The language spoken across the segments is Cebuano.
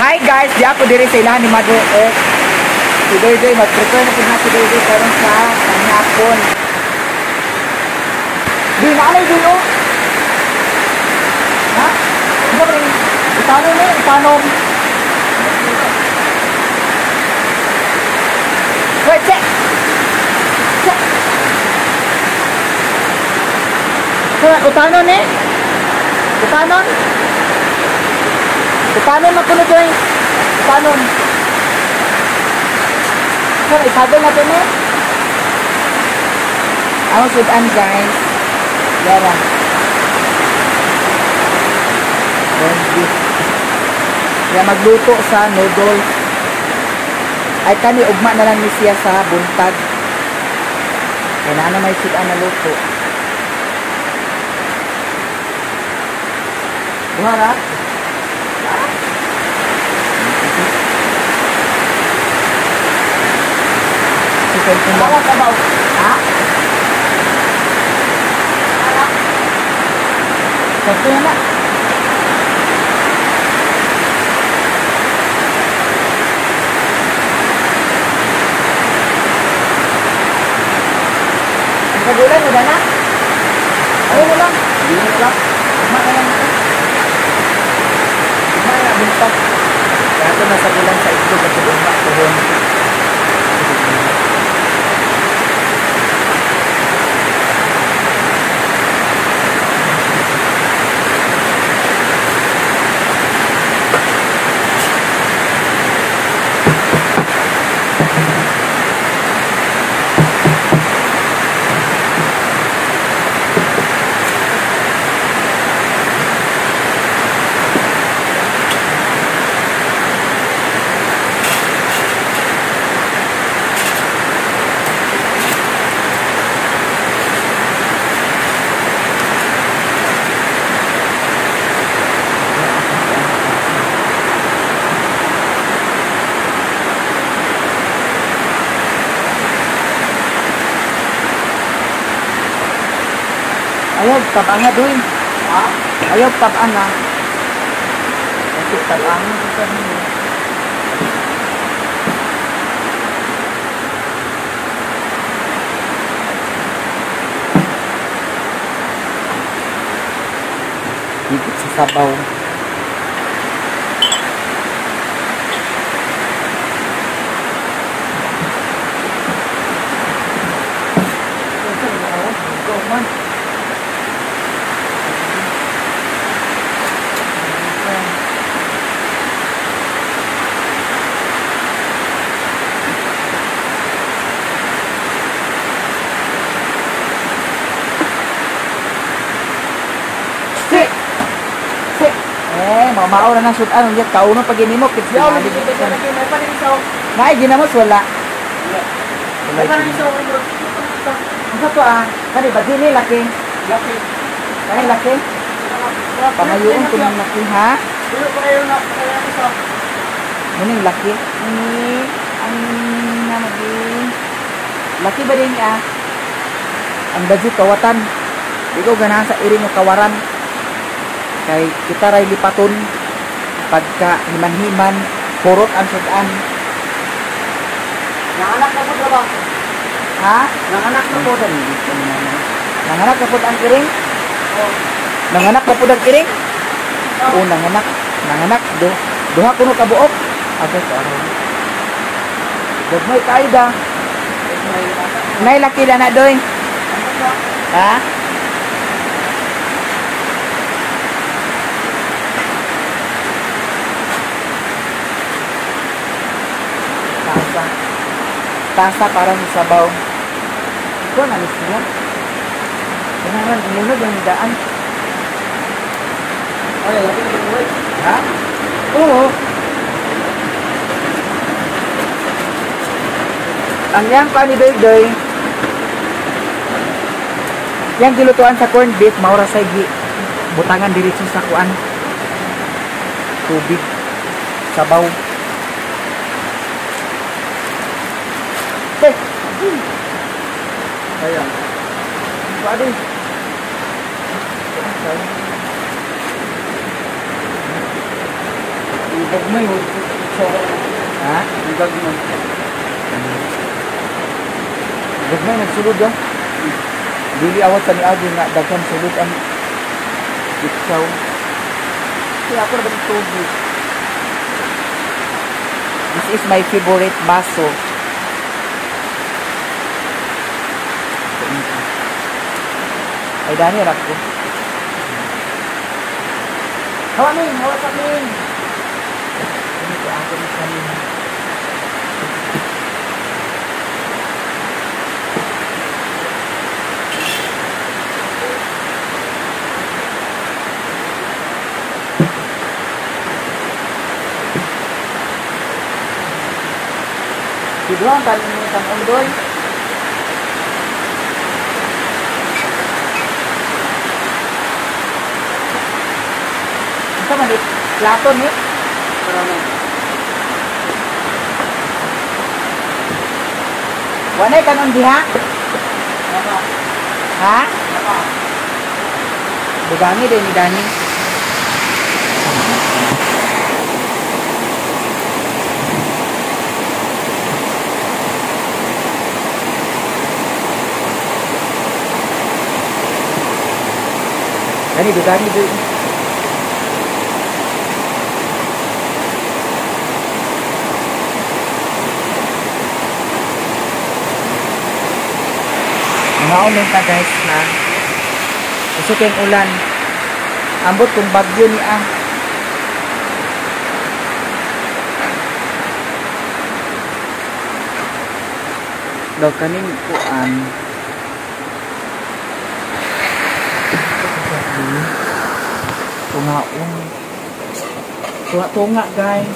Hi guys, di ako diri sa ilahan ni Mother Earth. Si Doy Doy, mag-prepare na po na si Doy Doy karon sa panghapon. Di na alay Doy oh. Ha? Ano ba rin? Itanom na, itanom. Wait, check! Check! Utanon eh? Utanon? Utanon na kuno Doy. Utanon. So, isabel natin eh. Ang sudan guys. Yara. Corned beef. Kaya magluto sa noodles. Ay kani ugma na lang ni siya sa buntag. Kaya na may sudan na luto. Buha ra? Ka? Ha? Sakto na. Ang kagulan, wala na? Ayaw mo lang. Hindi mo lang. Ugma na lang ito. Ugma na, buntag. Kaya ito nasa gulan sa itlog at ugma. Tuhon. Ayaw, tabanga doy. Ha? Ayaw, tabanga. Kasi tabanga. Higit sa sabaw. Mamao na ng sudan, unya kauno pag inimo kids. Naay ginamos wala. Unsa to ah? Kani ba dili laki? Laki. Kani laki? Pangayoon ko ng laki ha? Muning laki. Ni ang namagi. Laki ba din ah? Ang budget kawatan. Di ko ganahan sa iring nga kawaran. Kay kita ray lipaton pagka himan-himan kurot ang sudan. Nanganak na po ba? Ha? Nanganak na po. Nanganak na po ang iring? Oh. Nanganak na po ang iring? Oh. Oo, nanganak. Nanganak. Duha kuno kabuok. Agay ko araw. Gagmay kayo da. Nay laki na doy. Ha? Tasa. Tasa para sa sabaw. Ito na siya. Kailangan umunod ang daan. Ay, laki na buhay. Ha? Oo. Ang yang pa ni Doy Doy, yang gilutuan sa corned beef, maura sa gi butangan diretso sa kuan. Tubig, sabaw. Eh. Ayan. Pwede. Ang gagmay mo. Ha? Ang gagmay. Gagmay nagsulod ah. Dili awat sa niagi nga daghan sulod ang itsaw. Kaya ako na ba ng tubig? This is my favorite baso. Ay, Dani, harap ko. Hawa, Ming! Hawa sa Ming! Ano ko ako ni kanina? Siguro ang kanin mo sa undoy. Ito man, plato ni. Wanay kanon diha? Ha? Bugangi din ni Dani. Dani, dugangi din. Mga ta guys na. Gusto kayong ulan. Ambot kung bagyo ni ah. Daw kaning kuan. Tungaon. Tunga-tunga guys.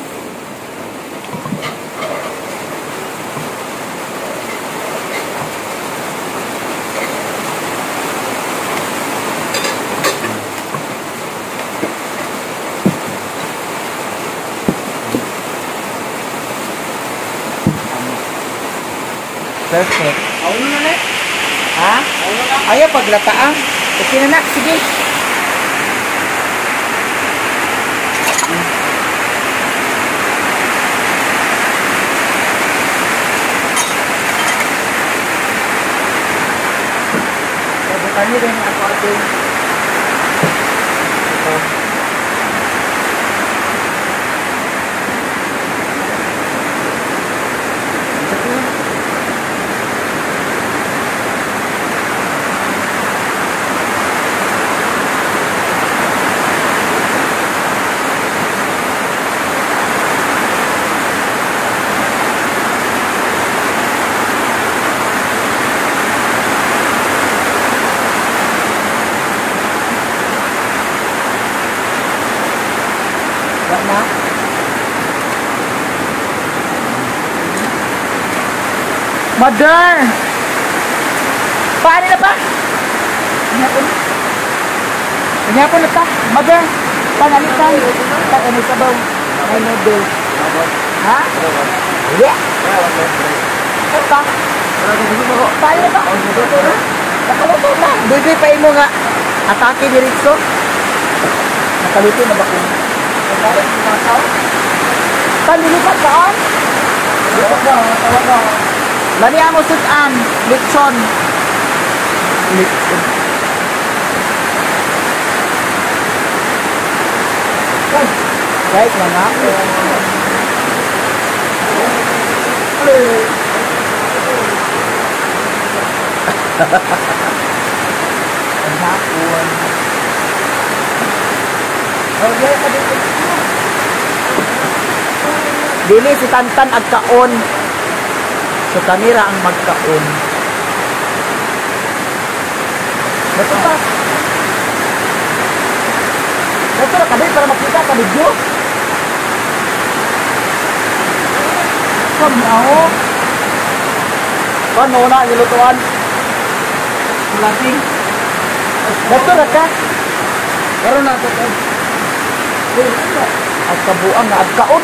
Perfect. Ako na na. Ha? Ayaw paglata ah. Okay na na, sige. Sabutan niyo rin ako ating ito. Wala. Mother! Paano na pa? Inyapon. Inyapon na ta. Mother! Panalitan. Paano sabaw? Ay, noodle. Ha? Yeah! Ano pa? Paano na pa? Luto na. Nakaluto na. Duy-duy pa imo nga. Atake diretso. Nakaluto na ba ko? Panlilipat ka on? Lani amo sudan, lechon. Lechon. Guys, mga. Ang hapon. Dili si Tantan agkaon. So kamera ang magkaon. Bato pa. Bato na kami para makita ka video. Kami ako. Kan mo na gilutuan. Lasing. Bato na ka. Karon na to. At kabuang nga agkaon.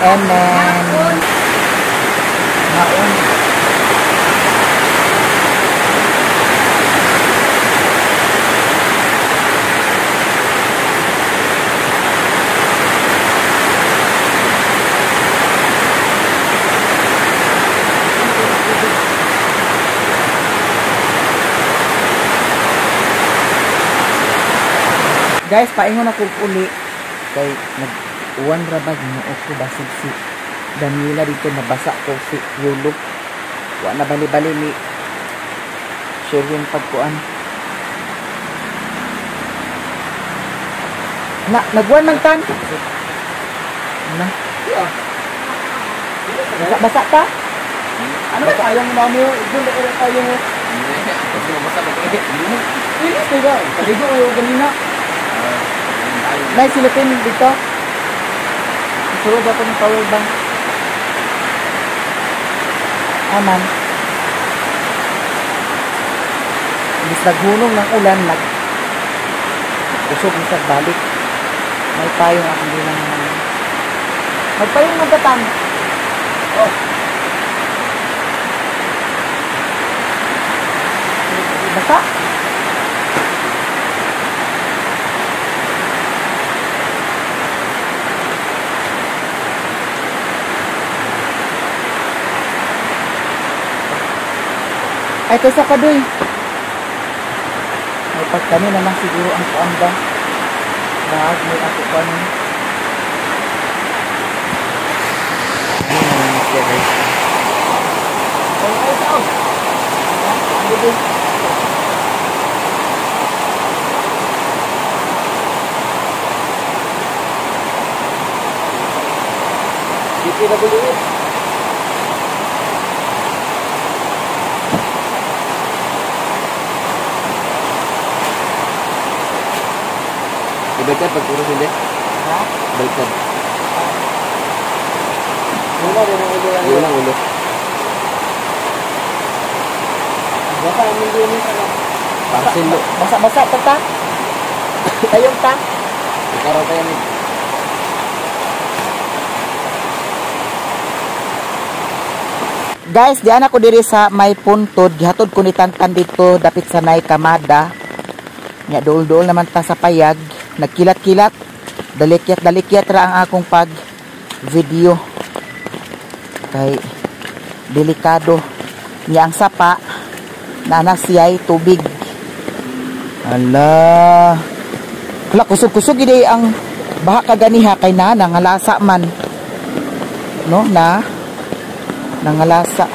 Amen. Guys, paingon ako uli kay nag-uwan ra ba Ginoo ko, basig si Daniela dito nabasa ko si Yulo. Wa na bali-bali ni Sherwin pagkuan. Na nagwan man tan. Na. Basa ta? Ano ba kayang mami? Ito na kayo mo. Ilis ba? Kaligo kayo ganina. Nay silipin dito. Sulod ako ng power bank. Aman. Imbis naghunong ng ulan, nag kusog na sa balik. May payong akong bilang naman. Magpayong magkatang. Oh. Basa. Ay, kaysa kadoy. May pagkani na lang siguro ang kuan ba. Bahag may ako kuan. DPWH. Ibaliktad pag puro hindi. Ha? Baliktad. Wala rin ang ulo. Yun ang ulo. Baka ang ulo niya sana. Parcel lo. Basa-basa pa ta. Tayong ta. Ikaw tayo ni. Guys, diyan ako diri sa may puntod. Gihatod ko ni Tantan dito dapit sa Nay Kamada. Nya dool-dool naman ta sa payag. Nagkilat-kilat. Dalikyat-dalikyat ra ang akong pag video. Kay delikado. Nya ang sapa na siya'y tubig. Ala. Hala, kusog-kusog gid ang baha kaganiha kay na nangalasa man. No, na nangalasa.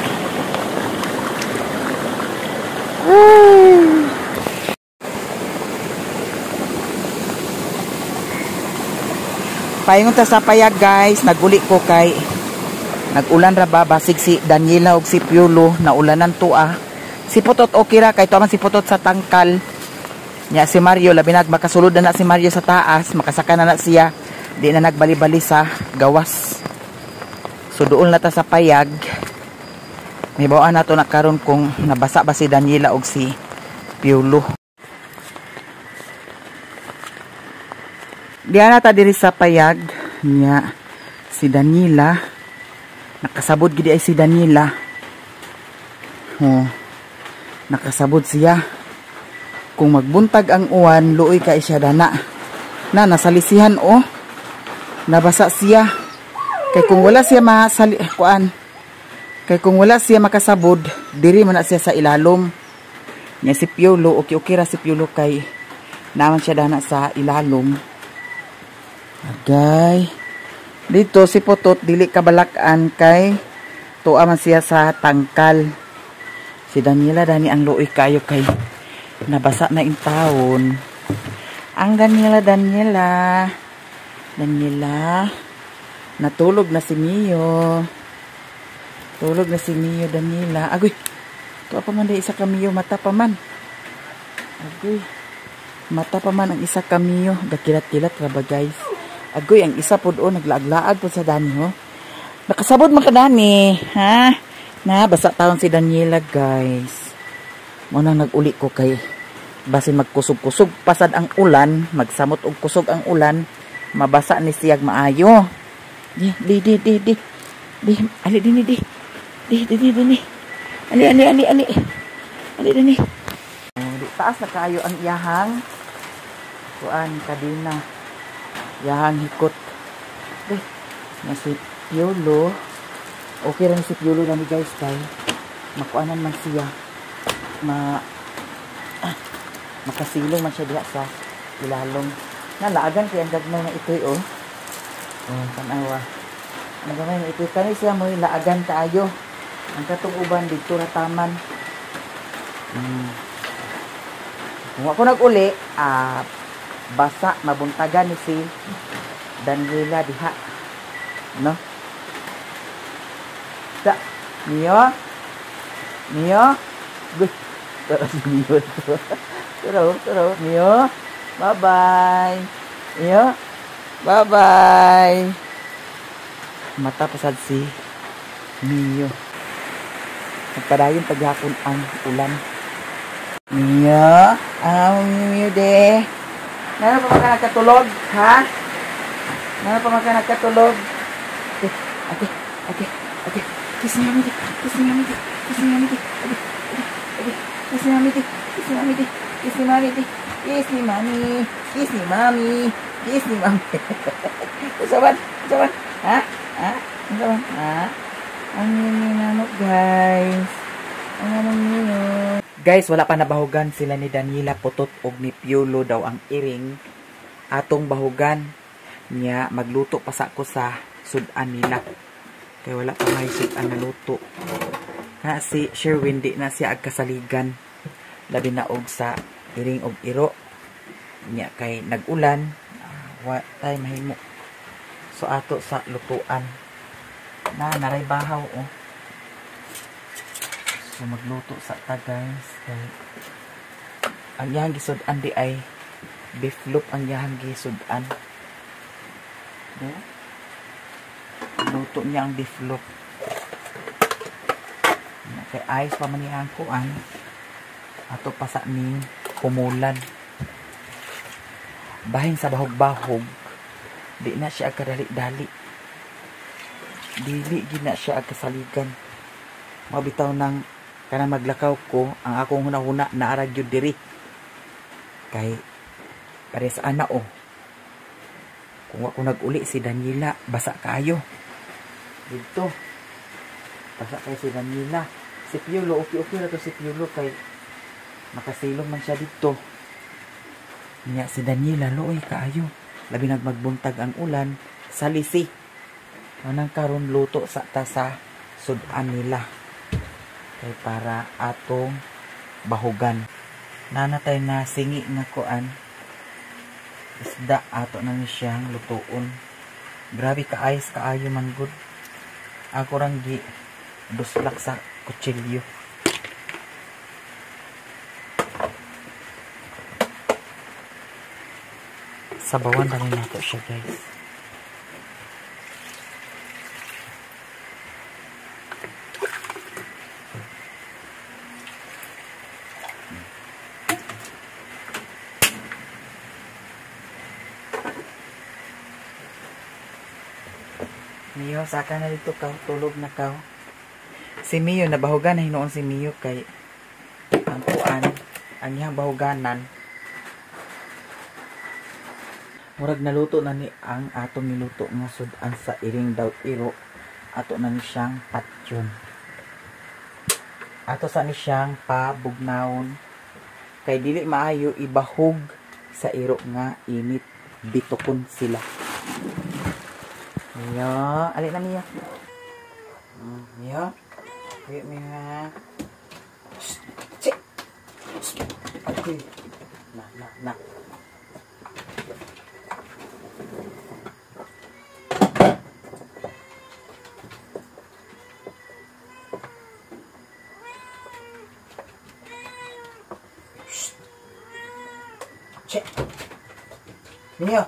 Paingon ta sa payag guys, naguli ko kay nag-ulan ra ba, basig si Daniela og si Piolo naulanan tuah. Si Putot okay ra kay tuwa man si Putot sa tangkal. Nya si Mario labi nag makasulod na si Mario sa taas, makasaka na siya, di na nagbali-bali sa gawas. So doon na ta sa payag. May bawaan nato na karon kung nabasa ba si Daniela og si Piolo. Diyan na ta diri sa payag nya si Daniela nakasabod gid ay si Daniela. Oh, nakasabod siya. Kung magbuntag ang uwan, luoy kay siya dana. Na nasalisihan oh. Nabasa siya. Kay kung wala siya masali kuan. Kay kung wala siya makasabod, diri man na siya sa ilalom. Nya si Piolo, okay-okay ra si Piolo kay naman siya dana sa ilalom. Agay. Dito si Putot dili kabalakan kay tuwa man siya sa tangkal. Si Daniela dani ang luoy kayo kay nabasa na in taon. Ang Daniela, Daniela. Daniela. Natulog na si Mio. Tulog na si Mio, Daniela. Agoy. Tuwa pa man dahil isa ka Mio. Mata pa man. Agoy. Mata pa man ang isa ka Mio. Gakilat-kilat ra ba guys? Agoy, ang isa po doon. Naglaag-laag po sa Dani, ho. Nakasabod man ka Dani. Ha? Nabasa taon si Daniela guys. Muna nag-uli ko kay basin magkusog-kusog pasad ang ulan, magsamot og kusog ang ulan, mabasa ni siyag maayo. Di di di di di. Di ali di di. Di di di di. Ali ali ali ali. Ali di. Di taas na kaayo ang iyahang kuan kadina. Iyahang hikot. Di na si Piolo. Okay ra ni si Piolo na ni guys kay makuanan man siya. Makasilong man siya diha sa ilalong. Nalaagan kay ang gagmay nga itoy oh. Oh, tanawa. Ang gamay nga itoy kani siya mo'y laagan kaayo. Ang katong uban didto ra taman. Kung ako nag-uli, basa mabuntagan ni si Daniela diha. No? Sa Mio? Mio? Good. Tara si Mio. Tara, tara. Mio? Bye-bye. Mio? Bye-bye. Mata pasad si Mio. Nagpadayon paghapon ang ulan. Mio? Ah, Mio de. Nano pa man ka nagkatulog? Ha? Nano pa man ka nagkatulog? Okay, okay, okay, okay. Kiss ni mami, kiss ni mami, kiss ni mami, okay, okay, okay. Kiss ni mami, kiss ni mami, kiss ni mami, kiss ni mami, kiss ni mami, kiss ni mami. Usaban, usaban, ha? Ha? Usaban, ha? Ang ninamot, guys. Ang anong niyo. Guys, wala pa nabahugan sila ni Daniela Putot og ni Piolo daw ang iring atong bahugan niya. Magluto pa sa ako sa sudan nila. Kaya wala pa may sudan na luto. Na si Sherwin di na siya agkasaligan. Labi na og sa iring og iro. Niya kay nag-ulan, wa tay mahimo. So ato sa lutuan. Na naray bahaw oh. So magluto sa ta guys kay ang iyang gisud-an di ay beef loop ang iyang gisud-an. Luto niya ang beef loop. Kay ice pa man niya ang kuan. Ato pa sa ning kumulan. Bahin sa bahog-bahog di na siya agkadali-dali. Dili gid na siya agkasaligan. Mabitaw nang kanang maglakaw ko, ang akong hunahuna naarag gyud diri. Kay pare sa ana oh. Kung ako nag-uli si Daniela, basa kaayo. Dito. Basa kay si Daniela. Si Piolo, okay-okay ra to si Piolo kay makasilong man siya dito. Niya si Daniela luoy kaayo. Labi nagmagbuntag ang ulan, salisi. Anang karon luto sa ta sa sudan nila. Kay para atong bahugan. Nanatay na singi nga kuan. Isda ato na ni siyang lutuon. Grabe ka ice kaayo man gud. Ako rang gi duslak sa kutsilyo. Sabawan na rin nato siya guys. Mio, saka na dito ka, tulog na ka. Si Mio, nabahugan na hinuon si Mio kay ang kuan, ang iyang bahuganan. Murag naluto na ni ang atong niluto nga sudan sa iring daw iro. Ato na ni siyang patyon. Ato sa ni siyang pabugnawon. Kay dili maayo ibahog sa iro nga init, bitokon sila. Mio, alik na Mio. Mio, wait Mio ha. Shh, cik. Okay. Nah, nah, nah. Shh. Cik. Mio.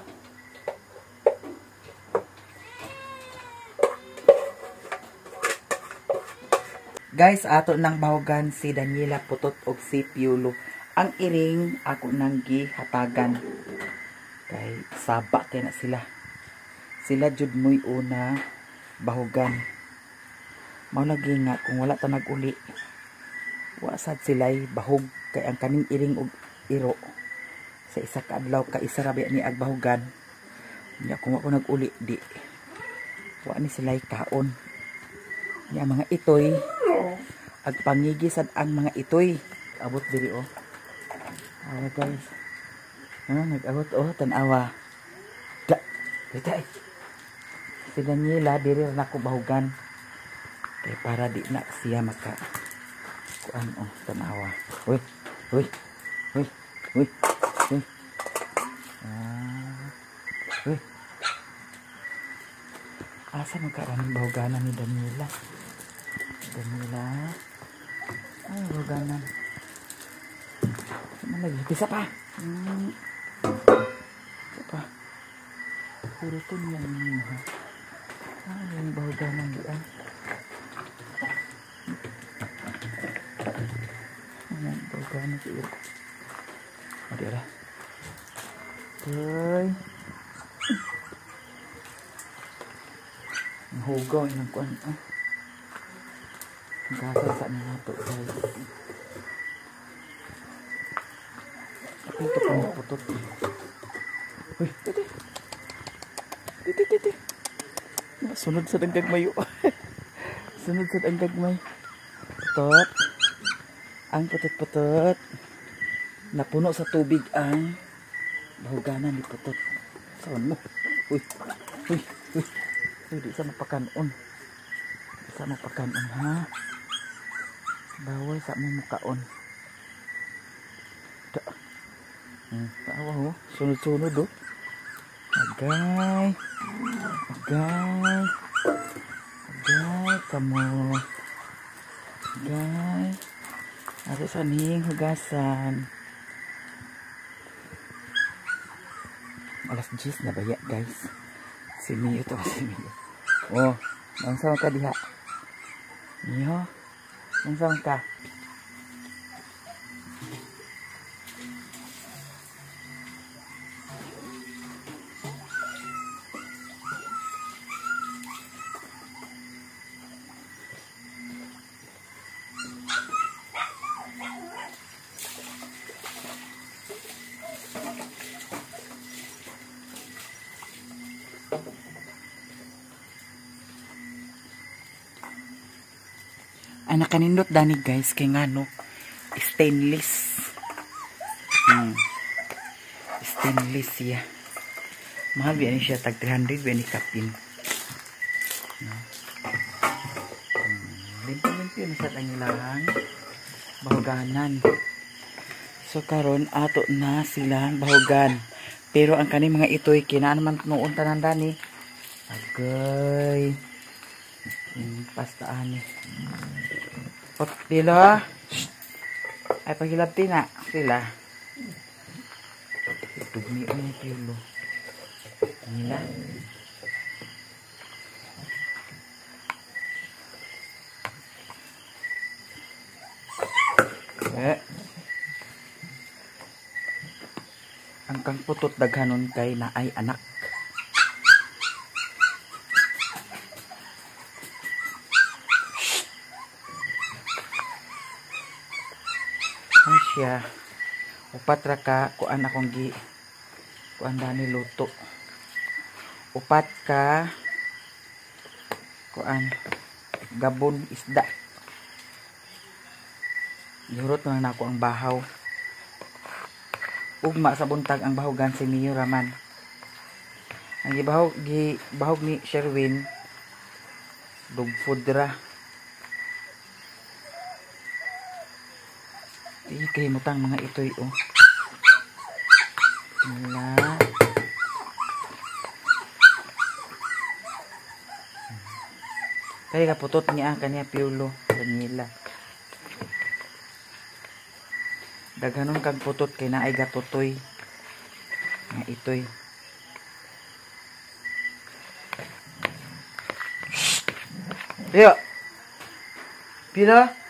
Guys, ato nang bahugan si Daniela Putot og si Piolo. Ang iring ako nang gihatagan. Kay saba kay na sila. Sila jud mo'y una bahugan. Mao lagi nga kung wala ta nag-uli, wa sad sila'y bahog kay ang kaning iring og iro sa isa ka adlaw ka isa ra ni agbahugan. Nya kung ako nag-uli di wa ni sila'y kaon. Nya mga itoy agpangigi sad ang mga itoy. Abot diri oh. Awa guys. Ano, nag-awot oh, tanawa. Da, dita eh. Si Daniela, diri na ko bahugan. Kay para di na siya maka kuan oh, tanawa. Uy, uy, uy, uy, uy. Ah, uy. Asa magkaroon ng bahuganan ni Daniela? Daniela. Ay, bahuganan. Ano lagi? Isa pa. Isa pa. Puro to niya ninyo ha. Ay, yung bahuganan di ah. Ayan, bahuganan siguro. O, di ara. Ay. Ang hugaw yung kuan. Ah. Ang kasal sa nila ito guys. Ito pa putot. Uy, titi. Titi, titi. Sunod sa ang gagmay. Sunod sa ang gagmay. Putot. Ang putot-putot. Napuno sa tubig ang bahuganan ni putot. Saan mo? Uy, uy, uy. Uy, di sa mapakanon. Di sa mapakanon, ha? Bawal sa mo mukaon. Da. Tawa, oh. Sunod-sunod, oh. Agay. Agay. Agay, kamo. Agay. Ate sa ning hugasan. Alas 10 na baya, guys. Si Mio to, si Mio. Oh, nangsaw ka diha. Mio, nangsaw ka. Ang nakanindot dani guys kay ngano stainless. Stainless siya. Mahal biya ni siya tag 300 biya ni kapin. No. Limpyo-limpyo na sa ang ilang bahuganan. So karon ato na silang bahugan. Pero ang kaning mga itoy kinaan man noon tanan dani. Agay. Pasta ani. Pot pila. Ay pagilabti na sila. Dugmi ang pilo. Nila. Eh. Ang kang putot daghanon kay naay anak. Siya upat ra ka kuan akong gi kuan dani luto. Upat ka kuan gabon isda. Gihurot na nako ang bahaw. Ugma sa buntag ang bahugan si Mio raman. Ang gibahog gibahog ni Sherwin dog food ra. Di kahimutang mga itoy oh. Wala. Kaya kaputot niya kaniya piulo Daniela. Daghanon kag putot kay naay gatutoy. Nga itoy. Pio. Pila?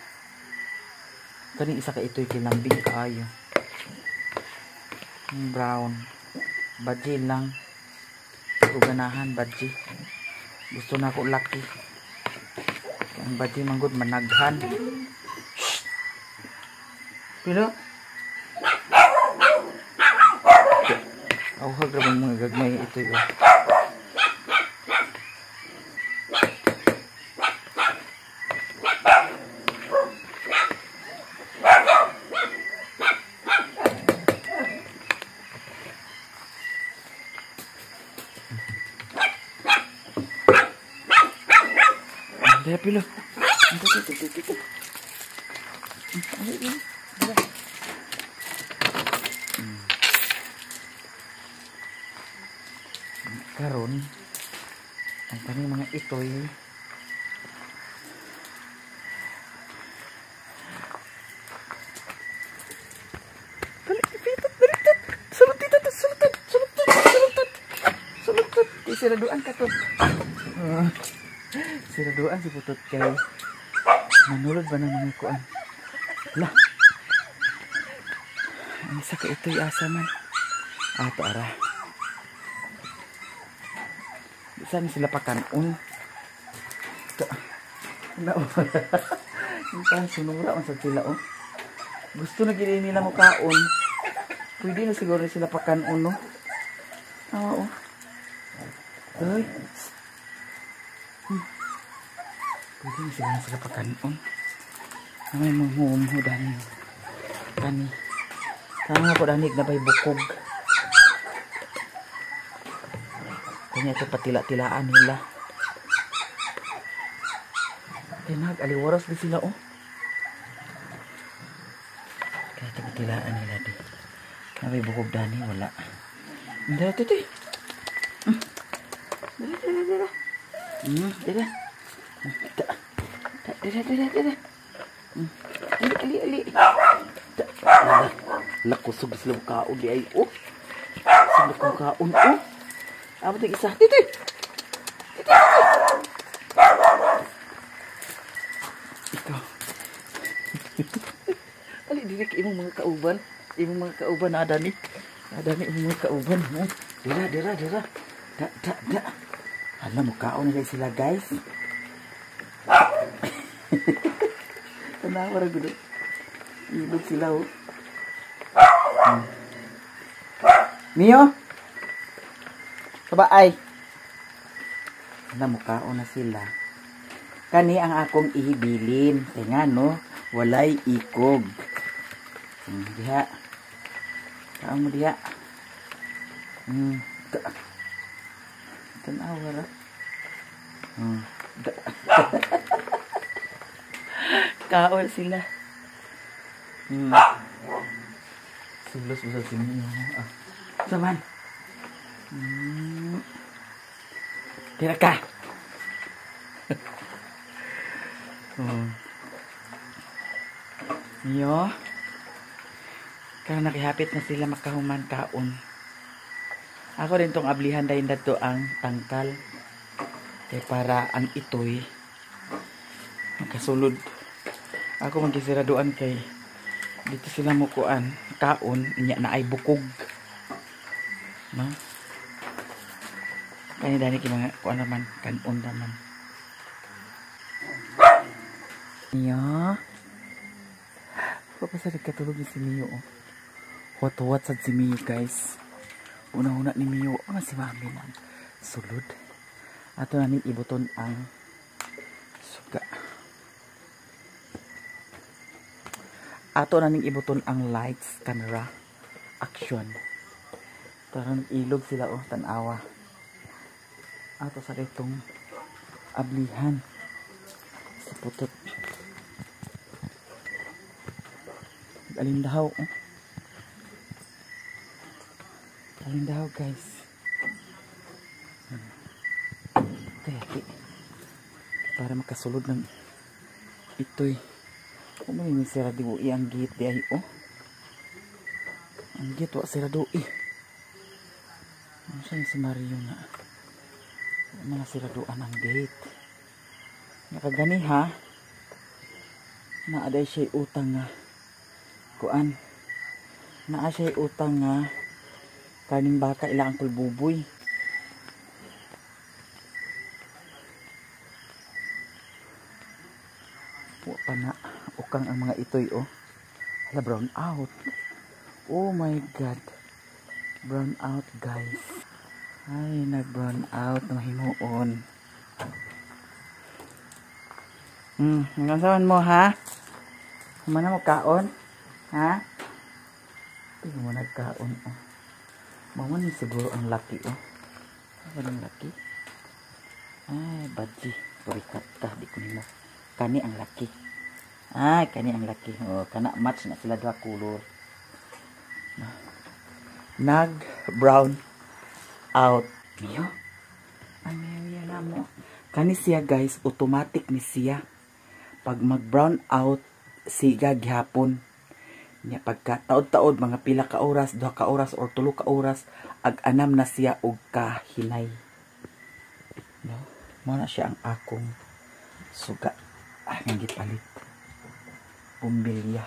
Kani isa ka itoy kay lambing kaayo. Brown. Badji lang. Ganahan badji. Gusto na ko laki. Ang badji manggod managhan. Pilo? Awhag ra mga gagmay itoy oh. Pilo. Ito. Karon ang kaning mga itoy sulod. Siraduan ka to. Siraduan si Putot kay manulod ba ng mga kuan. Lah. Ang isa ka ito'y asa man. Ato ara. Saan sila pakanon? Na. Yung sunura man sa sila oh. Gusto na gini nila mo kaon. Pwede na siguro sila pakanon no. Oo. Ay. Pwede na siguro sila pakanon. May mga dani. Kani. Tama ko danig na bay bukog. Kanya ito patila-tilaan nila. Kaya nag-aliwaras din sila oh. Kaya ito patilaan nila di. Nabay bukog dani wala. Dara titi. Dara dara dara. Dara. Dara dara dara. Ali ali ali. Lakusog sila kaon di ay oh. Sila kaon oh. Abot yung isa. Titi! Titi! Ikaw. Ali, dili ka imong mga kauban. Imong mga kauban, adani. Adani, imong mga kauban. Dira, dira, dira. Da, da, da. Hala, mukhaon na sila, guys. Tanawa ra gudo. Ilog sila, oh. Mio? Kabaay. Namukao na sila. Kani ang akong ihibilin. Kaya nga no, walay ikog. Diha. Kaon mo diha. Tanawa ra. Kaon sila. Sulos usap si Mio. Ah. Saman. Tira ka. Mio. Kaya nakihapit na sila makahuman kaon. Ako rin tong ablihan dahil dato ang tangkal. Kaya para ang itoy makasulod. Ako magkisiraduan kay dito sila mukuan kaon inya na ay bukog. No? Kaya dani kay mga kuan naman, kanon naman. Mio. Papasad katulog ni si Mio. Oh. Huwat-huwat sad si Mio, guys. Una-una ni Mio, oh, si Mami lang. Sulod. Ato namin ibuton ang suga. Ato namin ibuton ang lights, camera, action. Tarang ilog sila oh, tanawa. Ato sa itong ablihan sa Putot. Alindahaw oh. Alindahaw guys. Kaya para makasulod ng itoy. Kung may sira di ui ang gate di ay oh. Ang gate wa sira do eh. Ano siya si Mario nga? Mga siraduan ang gate. Nakagani ha. Naaday siya utang nga. Kuan. Naa siya utang nga. Kaning baka ila ang kulbuboy. Wa pa na. Ukang ang mga itoy oh. Hala, brown out. Oh my God. Brown out guys. Ay, nag-brown out. Mahimuon. Hanggang saan mo, ha? Kumana mo kaon? Ha? Tingnan mo nagkaon, oh. Maman siguro ang laki, oh. Ano ang laki? Ay, badji. Purikat ka, di ko nimo. Kani ang laki. Ay, kani ang laki. Oh, kana match na sila duha color. Nag brown out. Mio. Ang Mio na mo. Kani siya, guys, automatic ni siya. Pag mag brown out, siga gihapon. Nya pagka taod-taod mga pila ka oras, 2 ka oras or 3 ka oras, ag-anam na siya og kahinay. No? Mao na siya ang akong suga. Ah, nga gipalit. Bumbilya.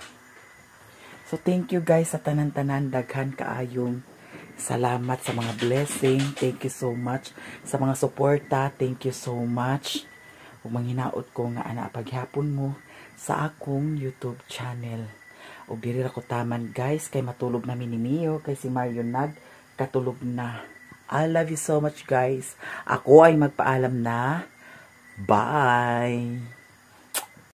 So thank you, guys, sa tanan-tanan, daghan kaayong salamat sa mga blessing. Thank you so much sa mga suporta. Thank you so much. Ug manghinaot ko nga ana paghapon mo sa akong YouTube channel. Ug diri ra ko taman, guys, kay matulog na mi ni Mio kay si Mario nag katulog na. I love you so much, guys. Ako ay magpaalam na. Bye.